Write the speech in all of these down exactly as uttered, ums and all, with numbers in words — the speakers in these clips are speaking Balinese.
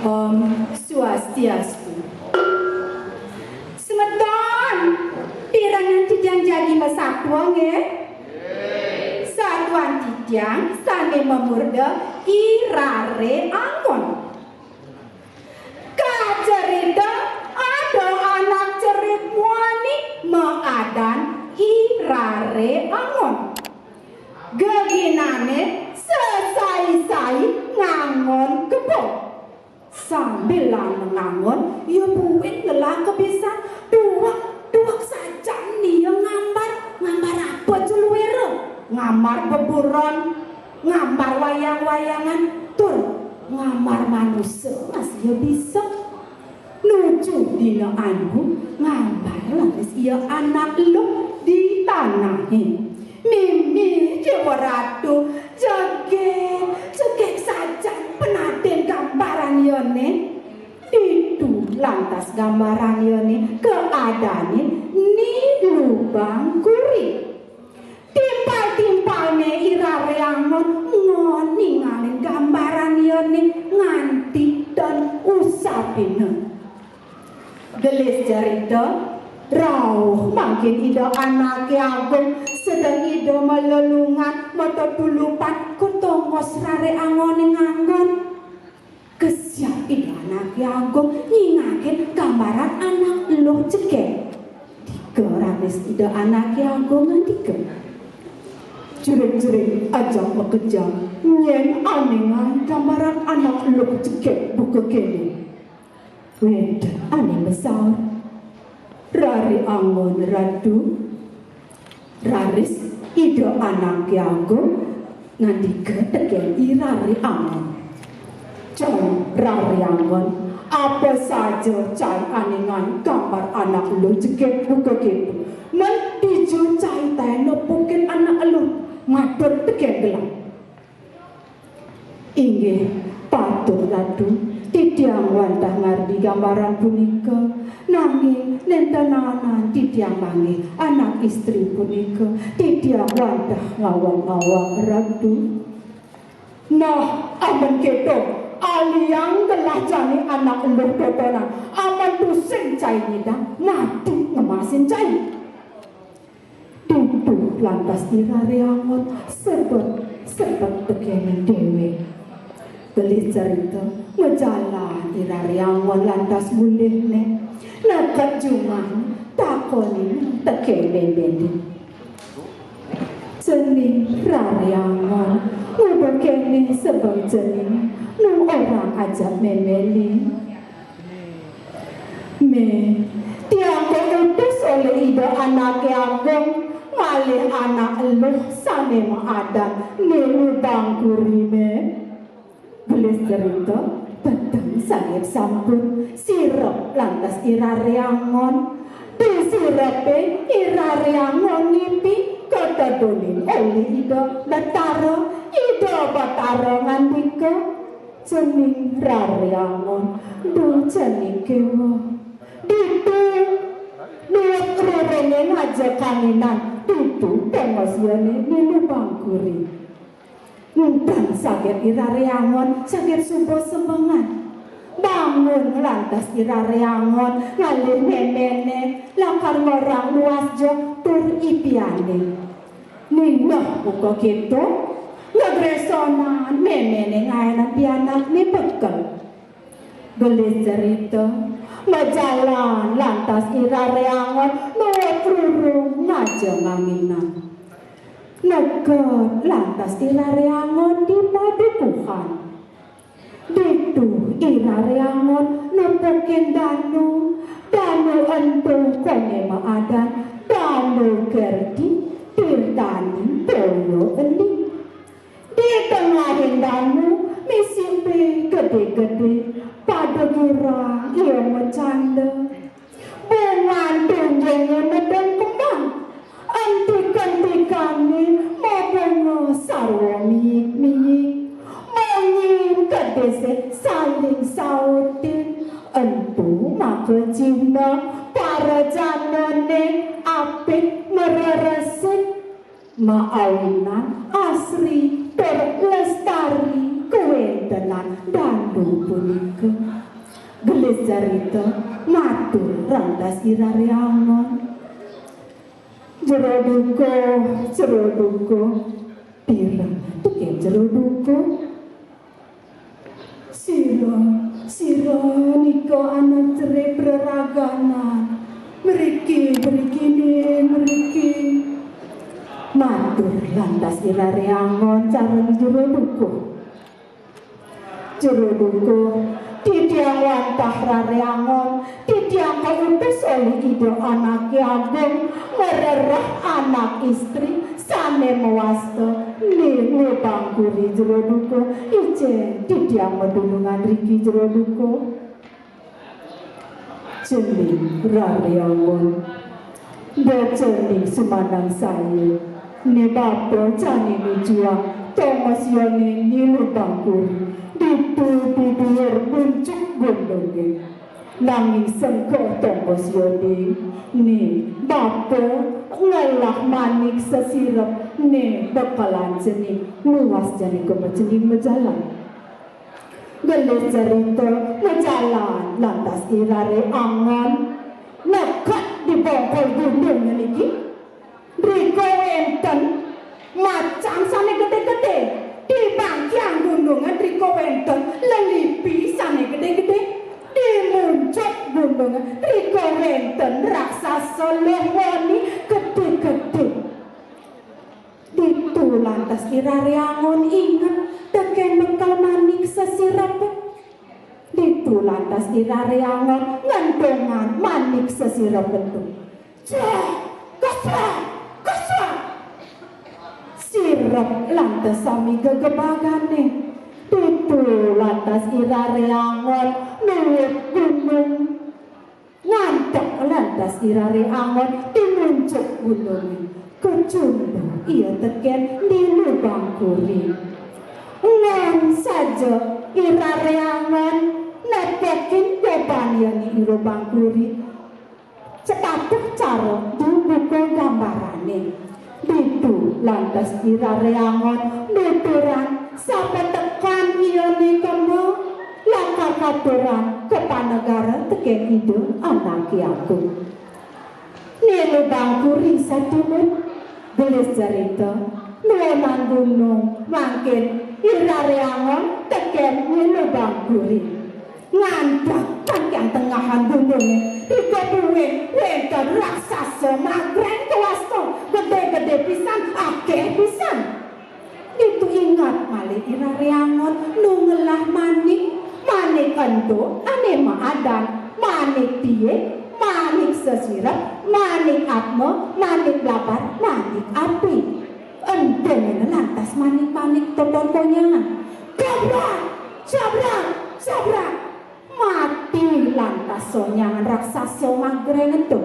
Om Swastiastu. Semeton, pirengang titiang jagi masatua, nggih? Satuan titiang sané mamurda I Raré Angon. Kacerita ada anak cerik muani maadan I Raré Angon. Geginané sesai-sai ngangon kebo. Sambilan ngangon, ia buin ngelah kebisan. Duweg, duweg sajan ia ngambar. Ngambar apa, Jluwéra? Ngambar beburon, ngambar wayang-wayangan, tur ngambar manusa masih ia bisa. Nuju dina anu, ngambar lantas ia anak eluh di tanahé. Mimih Déwa Ratu, jegég, jegég sajan penadén gambaran iané. Ditu lantas gambaran iané kaadané Ni Lubang Kuri. Timpal-timpalné I Raré Angon ngon ningalin gambaran iané nganti ten usapina. Gelis cerita, rauh mangkin Ida Anaké Agung sedeng Ida malelungan matetulupan ka tongos Raré Angoné ngangon. Kesiap Ida Anaké Agung nyingakin gambaran anak eluh jegég. Dika raris Ida Anaké Agung ngandika, "Jerit-jerit ajak makejang, nyén ané ngaé gambaran anak eluh jegég buka kéné." Wénten ané masaur, "Raré Angon, Ratu." Raris Ida Anaké Agung ngandika tekén I Raré Angon, "Cai Raré Angon, apa saja cai ané ngaé gambar anak eluh jegég buka kéto? Mén dija cai taén nepukin anak eluh, matur tekén gelah." "Inggih, patut, Ratu. Titiang wantah ngardi gambaran punika, nanging nénten naenin titiang manggih anak istri punika. Titiang wantah ngawag-ngawag, Ratu." "Nah, amun kéto, aliang gelah jani anak eluh totonan, amun tusing cai nyidang, mati ngemasin cai." Ditu lantas I Raré Angon sebet-sebet tekéné déwék. Gelis cerita, majalan I Raré Angon lantas mulihné. Neked jumah, takonina tekéné mémé. "Cening Raré Angon, nguda kéné sebeng cening, nu orang ajak mémé Ling?" "Mé, tiang kautus olih Ida Anaké Agung ngalih anak eluh sané maadan Ni Lubang Kuri, Mé." Gelis cerita, peteng saget sampun, sirep lantas I Raré Angon. Disirepé I Raré Angon ngipi, katedunin olih Ida Batara. Ida Batara ngandika, "Cening Raré Angon, duh cening kéweh. Ditu, duweg rurungé ngaja kanginan, ditu tongos iané Ni Lubang Kuri." Nénten saget I Raré Angon, saget suba sembengan. Bangun lantas I Raré Angon ngalih méméné lakar ngorang luas ja tur ipiané. Ningeh buka kéto, gegresonan méméné ngaénang pianakné bekel. Gelis cerita, majalan lantas I Raré Angon nuweg rurung ngaja nganginan. Neked lantas I Raré Angon di padukuhan. Duh, I Rare Angon nepukin danu, danu ento koné maadan Danu Gerdi Tirtani Boyo Endi. Di tengahin danu misi bé gedé-gedé, pada girang ia macanda. Bungan tunjungé medeng kembang, antik-antikané mabunga sarwa miyik-miyik. Monying kedisé saling sautin, ento maka cihna para janané apit mareresik. Maawinan asri tur lestari kawéntenan danu punika. Gelis carita matur lantas I Rare Angon. Jero dukuh, jero dukuh, pireng tekén jero dukuh. Sira, sira nika anak cerip reraganan. Mriki, mriki, ning mriki. Matur lantas I Rare Angon sareng jero dukuh. Jero dukuh, titiang wantah Rare Angon, titiang kautus olih Ida Anaké Agung, ngrereh anak istri sané mawasta Ni Lubang Kuri. Jero dukuh, icén titiang madunungan riki jero dukuh. Cening Rare Angon, da cening sumandang saya, né bapa jani nujuang tongos yané Ni Lubang Kuri ditu di duur muncuk gunungé. Nanging sengka tongos yané, né bapa ngelah manik sesirep, né bekelan cening luas jani kema cening majalan. Gelis carita majalan lantas I Rare Angon neked di bongkol gunung niki. Drika wénten macan sané gedé-gedé. Di bangkiang gunungé drika wénten lelipi sané gedé-gedé. Di muncuk gunungé drika wénten raksasa luh wani gedé-gedé. Ditu lantas I Rare Angon inget tekén bekel manik sesirepé. Ditu lantas I Rare Angon ngentungang manik sesirep ento. Cék, keswak, keswak. Sirep lantas sami gegebagané. Ditu lantas I Rare Angon nuwut gunung. Ngantek lantas I Rare Angon di muncuk gunungé. Kecunduk ia tekén Ni Lubang Kuri. Ngan saja I Rare Angon nepukin beban yané I Lubang Kuri. Cetatuh cara di buku gambarané. Ditu lantas I Rare Angon nuturang sapatekan iané kema lakar katurang kapanegara tekén Ida Anaké Agung. Ni Lubang Kuri satimut, gelis carita, nuwunang gunung mangkin I Rare Angon tekén Ni Lubang Kuri. Ngandhak saking tengahan gunungé, drika buin wénten raksasa magréng kawasta, gedé-gedé pisan, akéh pisan. Ditu inget malih I Rare Angon nu ngelah manik, manik ento ané maadan manik tié, manik sesirep, manik atma, manik blabar, manik api. Ento ngéné lantas manik-manik toton konyangan. Jabrak, jabrak, jabrak. Mati lantas sonyangan raksasa magréng ento.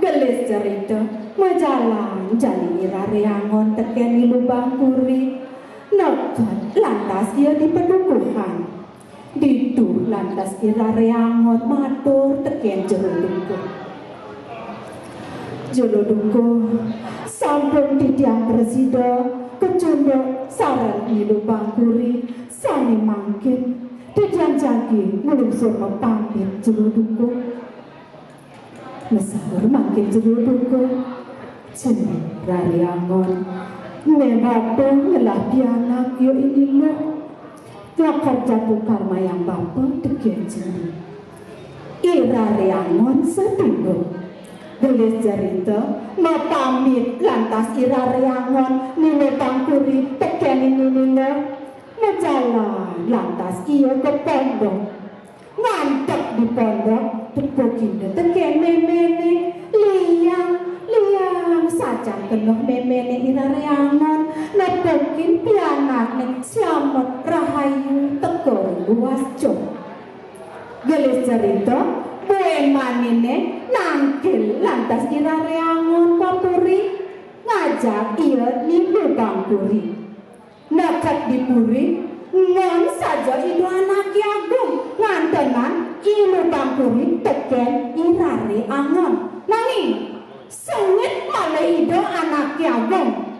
Gelis carita, majalan jani I Rare Angon tekén Ni Lubang Kuri. Neked lantas ia di padukuhan. Ditu lantas I Rare Angon matur tekén jero dukuh. Jero dukuh, sampun titiang prasida kecunduk sareng Ni Lubang Kuri sané mangkin. Titiang jagi nglungsur mapamit jero dukuh. Masaur mangkin jero dukuh. Cening Rare Angon, né bapa ngelah pianak ia ini luh. Lakar jatuh karmayang bapa tekén cening. I Rare Angon satinduk. Gelis carita, mapamit lantas I Rare Angon Ni Lubang Kuri tekén ini luh. Majalan lantas I Ka pondok. Ngantep di pondok, tepuk indah tekén méméné. Liang, liang, sajan keneh méméné I Raré Angon, nepukin pianakné slamet rahayu teka ring luas jok. Gelis cerita, buin maniné nangkil lantas I Raré Angon ka puri, ngajak ia nilu bang puri. Neked di puri, ngon saja Ida Anaké Agung ngantenang i lubang puri tekén I Raré Angon. Nanging sengit malih Ida Anaké Agung.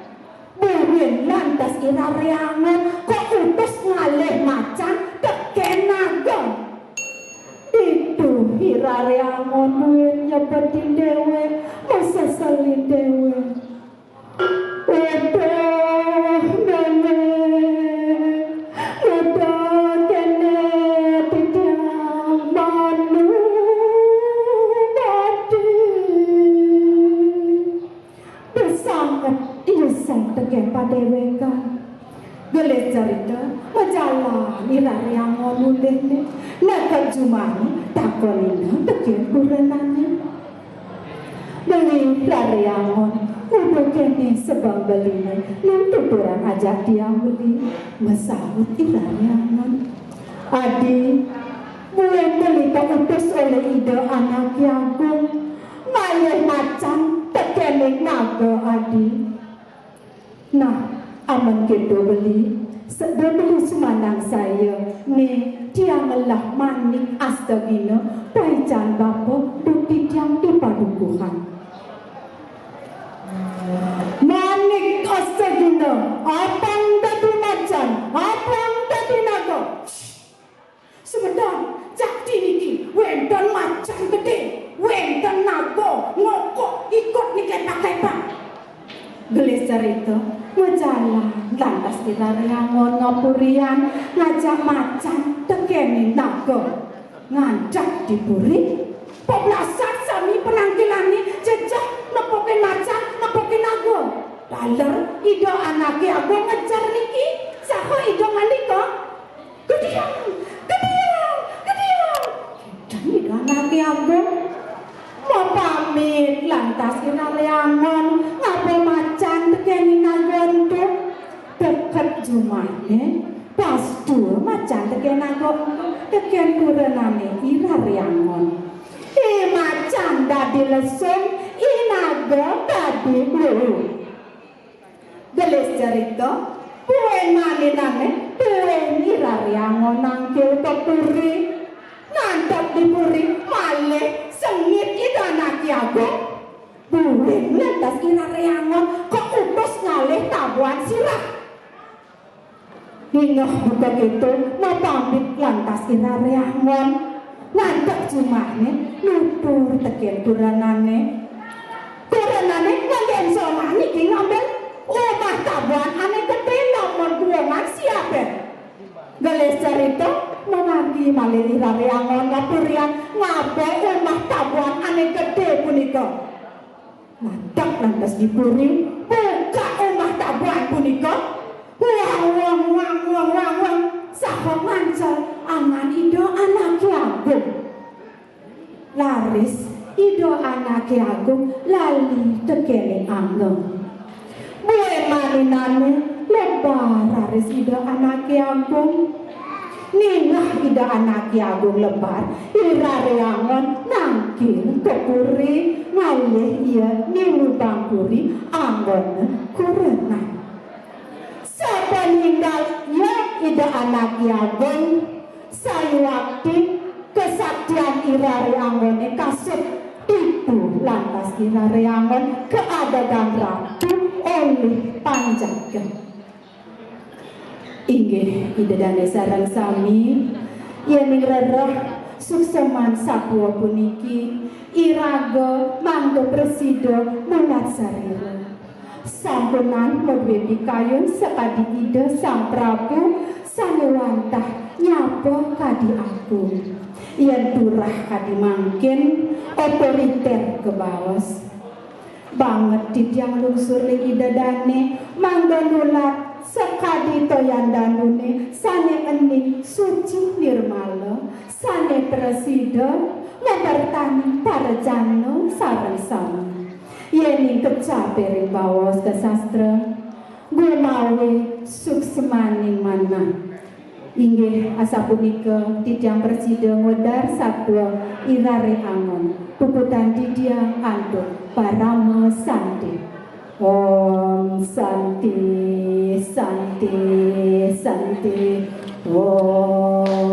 Buin lantas I Raré Angon kautus ngalih macan tekén naga. Ditu I Raré Angon buin nyebetin déwék, maseselin déwék. Uduh, Néné, uduh kéné titiang manu badi. Besangep ia sang tekén padéwékan. Gelis cerita, majalan I Raré Angon mulihné, neked jumahné, takonina tekén kurenané. Beli Raré Angon, uduh kéné sebeng beliné, nang tuturan ajak tiang beli, masaut I Raré Angon. Adi, buin beli kautus olih Ida Anaké Agung, ngalih macan tekéning naga, Adi. Nah, amen kéto beli, sida beli sumanangsaya, né tiang ngelah manik astagina, paican bapa, duk titiang di padukuhan. Manik astagina, apang dadi macan, apang dadi naga. Semeton, jakti niki wénten macan gedé, wénten naga ngokok ikut niki kepak-kepak. Gelis cerita, majalan lantas I Raré Angon ngapurian, ngajak macan tekéning naga. Ngantek di puri, pablasat sami penangkilané, jejeh nepukin macan, nepukin naga. Taler Ida Anaké Agung ngejer niki, saha Ida ngandika, "Gediang, gediang, gediang!" Kénten Ida Anaké Agung. Mapamit lantas I Raré Angon, ngaba macan tekéning naga ento. Deket jumahné, pas tua macan tekén naga ento, tekén kurenané I Raré Angon. "Eh, macan dadi lesung, eh, naga dadi bluhung." Gelis cerita, buin maninané, buin I Raré Angon nangkil ka puri. Ngantep di puri, malih sengit Ida Anaké Agung. Buin lantas I Raré Angon kautus ngalih tabuhan sirah. Dingeh buka kéto, mapamit lantas I Raré Angon. Ngantep jumahné, nutur tekén kurenané. Kurenané, nganggén solah niki ngambil umah tabuhan ané gedé lamun kuwungan siapin. Gelis cerita, mamargi malih I Raré Angon ngapurian ngaba umah tabuhan ané gedé punika. Ngadeg lantas di puri, buka umah tabuhan punika. Wang, wang, wang, wang, wang, wang. Saha ngancel? Angan Ida Anaké Agung. Laris Ida Anaké Agung lali tekéning angga. Buin maninané lebar raris Ida Anaké Agung. Ningeh Ida Anaké Agung lebar, I Raré Angon nangkil ka puri, ngalih ia nilu bang puri anggona kurenan. Sapaninggal ia Ida Anaké Agung, sayuwakti kasaktian I Raré Anggoné kasut, ditu lantas I Raré Anggon kaadegan ratu olih panjaga. Inggih, Ida Dané sareng sami, yéning rereh suksman satua puniki, iraga mangda prasida mulat sarira. Sampunang madué pikayun sakadi Ida Sang Prabu sané wantah nyapa kadi aku. Yén turah kadi mangkin, otoriter kabaos. Banget titiang lungsur ring Ida Dané, mangda nulat sakadi toyan danduné sané Ning suci nirmala, sane prasida mabertani parjana sareng sami. Yening kecape ring baos ka sastra, gumawe suksmaning manah. Inggih asapunika titiang prasida ngwedar satua irare angon, puputang titiang antuk parama santi. Om Santi, Santi, Santi. Om.